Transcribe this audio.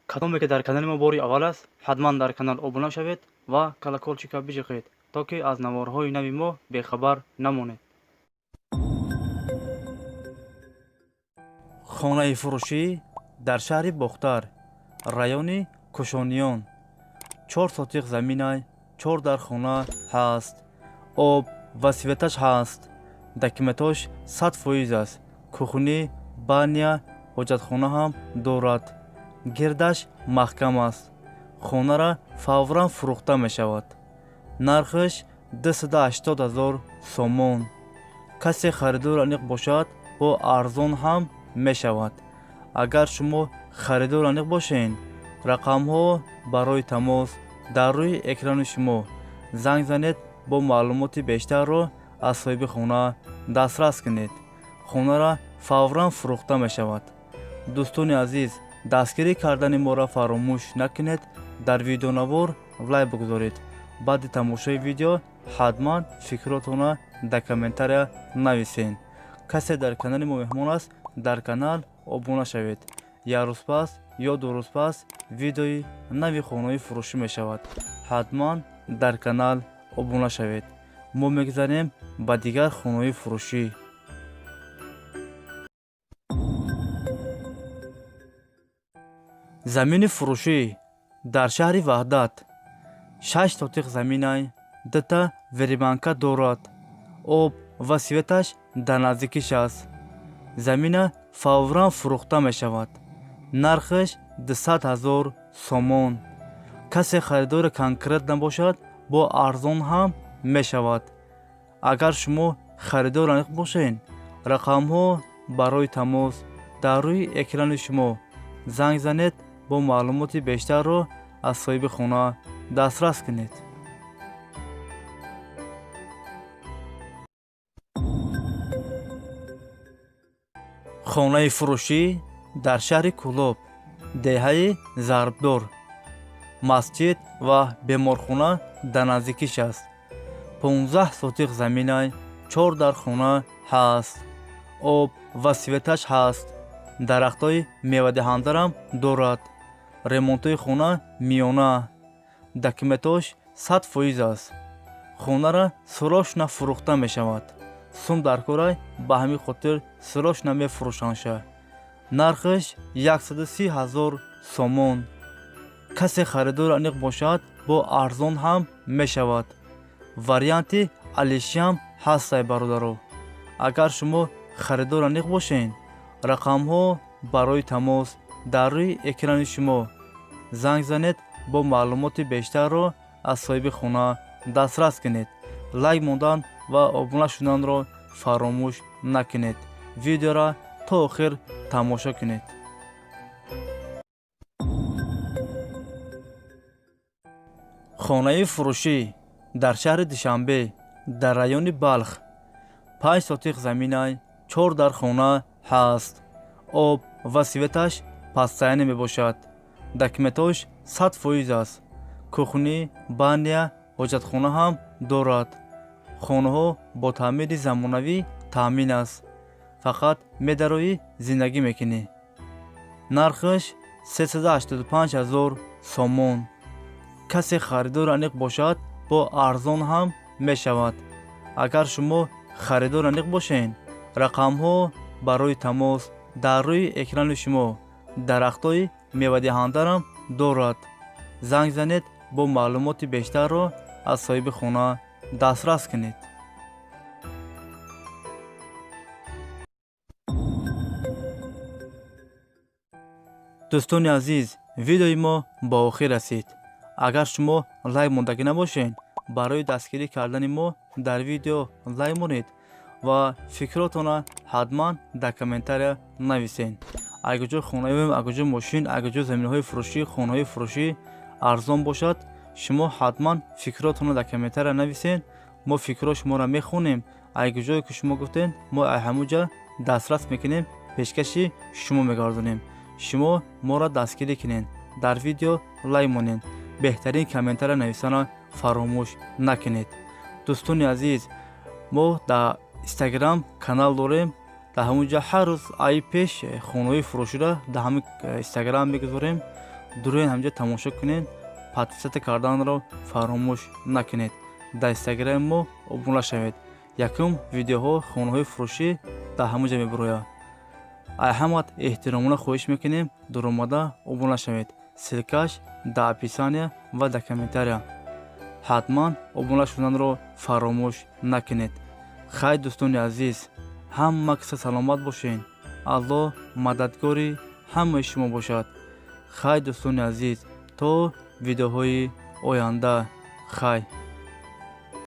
Кадоме ки дар канали мо бори аввал аст, ҳатман дар канал обуна шавед ва колокольчика биҷиқед, то ки аз наворҳои нави мо бехабар намонед. Хонаи фурӯшӣ дар шаҳри Бохтар, райони Кушониён. 4 сотиқ заминай, 4 дар хона ҳаст, об ва светаш ҳаст, документош 100% аст, кухни, баня, ҳоҷатхона ҳам дорад. Гирдаш маҳкам аст. Хонара фавран фурӯхта мешавад. Нархаш 280 000 сомон. Касе харидор аниқ бошад, бо арзон ҳам мешавад. Агар шумо харидор аниқ бошед, рақамҳо барои тамос дар рӯи экрани шумо. Занг занед, бо маълумоти бештарро аз соҳиби хона дастрас кунед. Хонара фавран фурӯхта мешавад. Дӯстони азиз, дастгирӣ кардани моро фаромӯш накунед. Дар видеонавор лайк бигузоред. Баъди тамошои видео ҳатман фикротонро дар комментария нависед. Касе дар канали мо меҳмон аст, дар канал обуна шавед. Як рӯз пас ё 2 рӯз пас видеои нави хонаҳои фурӯшӣ мешавад. Ҳатман дар канал обуна шавед. Мо мегузарем ба дигар хонаҳои фурӯшӣ. Замини фурӯшӣ дар шаҳри Ваҳдат. 6 сотиқ заминай, 2 верибанка дорад. Об ва светаш дар наздикиш аст. Замина фавран фурӯхта мешавад. Нархаш 200 000 сомон. Касе харидори конкрет набошад, бо арзон ҳам мешавад. Агар шумо харидор аниқ бошед, рақамҳо барои тамос дар рӯи экрани шумо. Занг занед, бо маълумоти бештарро аз соҳиби хона дастрас кунед. Хонаи фурӯшӣ дар шаҳри Кӯлоб, деҳаи Зарбдор. Масҷид ва беморхона дар наздикиш аст. 15 сотиқ заминай, 4 дар хона ҳаст, об ва светаш ҳаст, дарахтҳои мевадиҳандарам дорад. Ремонтҳои хона миёна, документош 100% аст. Хонара срочно фурӯхта мешавад. Сум дар корай, ба ҳамин хотир срочно мефурӯшандша. Нархаш 130 000 сомон. Касе харидор аниқ бошад, бо арзон ҳам мешавад. Варианти алишиам ҳастай, бародаро. Агар шумо харидор аниқ бошед, рақамҳо барои тамос дар рӯи экрани шумо. Занг занед, бо маълумоти бештарро аз соҳиби хона дастрас кунед. Лайк мондан ва обуна шуданро фаромӯш накунед. Видеоро то охир тамошо кунед. Хонаи фурӯшӣ дар шаҳри Душанбе, дар райони Балх. 5 сотиқ заминай, 4 дар хона ҳаст, об ва светаш пастсаяне мебошад. Документош 100% аст. Кухни, баня, ҳоҷатхона ҳам дорад. Хонаҳо бо таъмири замонавӣ таъмин аст. Фақат медароӣ, зиндагӣ мекунӣ. Нархаш 385 000 сомон. Касе харидор аниқ бошад, бо арзон ҳам мешавад. Агар шумо харидор аниқ бошед, рақамҳо барои тамос дар рӯи экрани шумо. Дарахтҳои мевадиҳандарам дорад. Занг занед, бо маълумоти бештарро аз соҳиби хона дастрас кунед. Дӯстони азиз, видеои мо ба охир расид. Агар шумо лайк мондагӣ набошед, барои дастгирӣ кардани мо дар видео лайк монед ва фикротонро ҳатман дар комментария нависед. Агар ҷо хонаем, агар ҷо мошин, агар ҷо заминаҳои фурӯшӣ, хонаҳои фурӯшӣ арзон бошад, шумо ҳатман фикротонро дар комментария нависед. Мо фикрҳои шуморо мехонем. Агар ҷое ки шумо гуфтед, мо ҳамон ҷо дастрас мекунем, пешкаши шумо мегардонем. Шумо моро дастгирӣ кунед, дар видео лайк монед, беҳтарин комментария нависанро фаромӯш накунед. Дӯстони азиз, мо дар Инстаграм канал дорем. Дар ҳамон ҷо ҳар рӯз ай пеш хонаҳои фурӯширо дар ҳамин Инстаграм мегузорем. Дуроен, ҳамҷа тамошо кунед, подписаться карданро фаромӯш накунед. Дар Инстаграми мо обуна шавед. Якум видеоҳо хонаҳои фурӯшӣ дар ҳамон ҷа мебурояд. Ай ҳамат эҳтиромона хоҳиш мекунем, дуромада обуна шавед. Ссылка ш дар описания ва дар комментария. Ҳатман обуна шуданро фаромӯш накунед. Хай, дӯстони азиз, ҳама киса саломат бошед. Аллоҳ мададгори ҳамаи шумо бошад. Хай, дӯстони азиз, то видеоҳои оянда, хай.